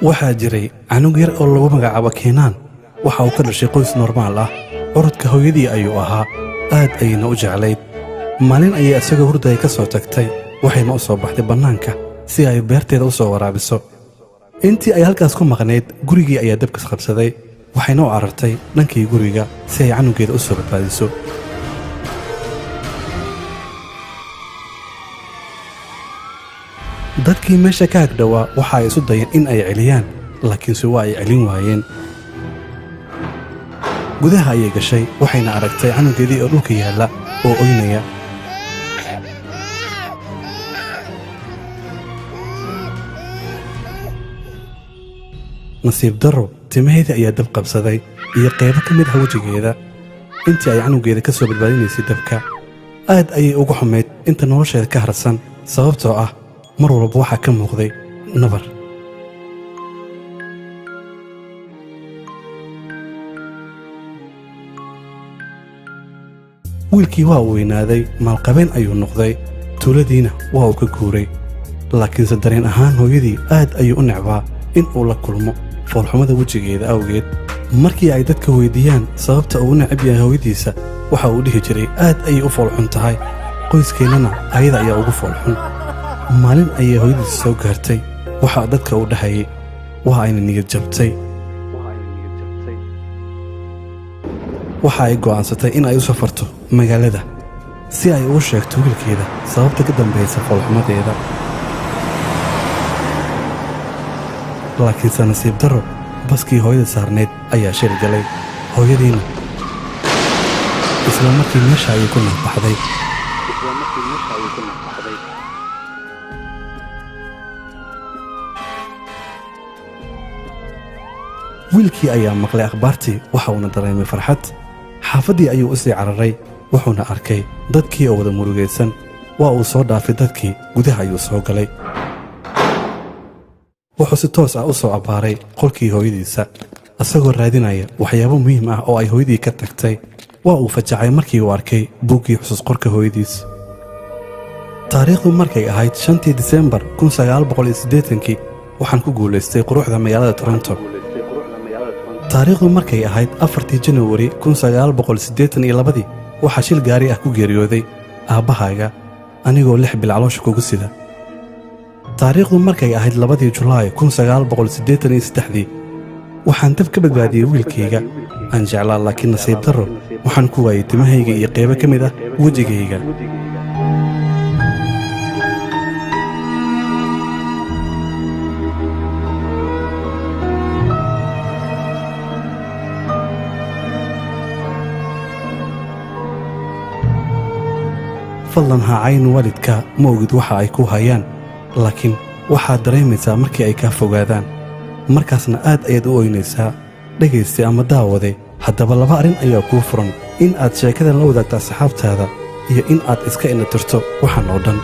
Waxaa jiray canug yar oo lagu magacaabo Keenaan. Waxa uu ka dhashay qoys normaal ah. Curadka hooyadii ayuu ahaa, aad ayayna u jeclayd. Maalin ayay isagoo hurdaya ka soo tagtay, waxayna u soo baxday bannaanka si ay beerteeda u soo waraabiso. Intii ay halkaas ku maqnayd, gurigii ayaa dabkas qabsaday, waxayna u carartay dhankii guriga si ay canugeeda u soo badbaadiso. Dadkii meesha ka agdhowaa waxa ay isu dayeen in ay celiyaan, laakiinse waa ay celin waayeen. Gudaha ayay gashay, waxayna aragtay canugeedii oo dhulka yaalla oo oynaya. Nasiib darro, timaheedii ayaa dab qabsaday iyo qaybo ka mid ah wejigeeda intii ay canugeeda ka soo badbaadinaysay dabka. Aad ayay ugu xumayd inta nolosheeda ka harsan, sababtoo ah mar walba waxaa ka muuqday nabar. Wiilkii waa uu weynaaday, maalqabeen ayuu noqday, tuuladiina waa uu ka guuray, laakiinse dareen ahaan hooyadii aad ayuu u necbaa in uu la kulmo foolxumada wejigeeda awgeed. Markii ay dadka weyddiiyaan sababta uu u necab yahay hooyadiisa, waxa uu dhihi jiray: "Aad ayay u foolxun tahay, qoyskeennana ayada ayaa ugu foolxun." Maalin ayay hooyadiisa soo gaartay waxaa dadka u dhahayay, waa ayna niyad jabtay. Waxa ay go'aansatay in ay u safarto magaalada si ay ugu sheegto wiilkeeda sababta ka dambaysa foolxumadeeda, laakiinse nasiib darro, baskii hooyada saarneyd ayaa shil galay. Hooyadiina isla markii meesha ayay ku nafbaxday. Wiilkii ayaa maqlay akhbaartii, waxa uuna dareemay farxad. Xaafaddii ayuu u sii cararay, wuxuuna arkay dadkii oo wada murugaysan. Waa uu soo dhaafay dadkii, gudaha ayuu soo galay. Wuxuu si toos ah u soo abbaaray qolkii hooyadiisa, isagoo raadinaya waxyaabo muhiim ah oo ay hooyadii ka tagtay. Waa uu fajacay markii uu arkay buuggii xusuus qorka hooyadiis. Taariikhdu markay ahayd 5-tii Disembar 1980-kii, waxaan ku guulaystay quruxda magaalada Toronto. Taariikhdu markay ahayd 4-tii Janawari 1982-dii, waxaa shil gaari ah ku geeriyooday aabbahaaga anigoo 6 bil caloosha kugu sida. Taariikhdu markay ahayd 2-dii Julaay 1983-dii, waxaan dab ka badbaadiyey wiilkayga aan jeclaa, laakiin nasiib darro waxaan ku waayey timahayga iyo qaybo ka mid ah wejigayga. Fadlan ha cayn waalidka. Ma ogid waxa ay ku hayaan, laakiin waxaad dareemaysaa markii ay kaa fogaadaan, markaasna aad ayaad u oynaysaa. Dhagaystay ama daawade, haddaba laba arrin ayaa kuu furan: in aad sheekadan la wadaagto asxaabtaada iyo in aad iska indhatirto waxaan oo dhan.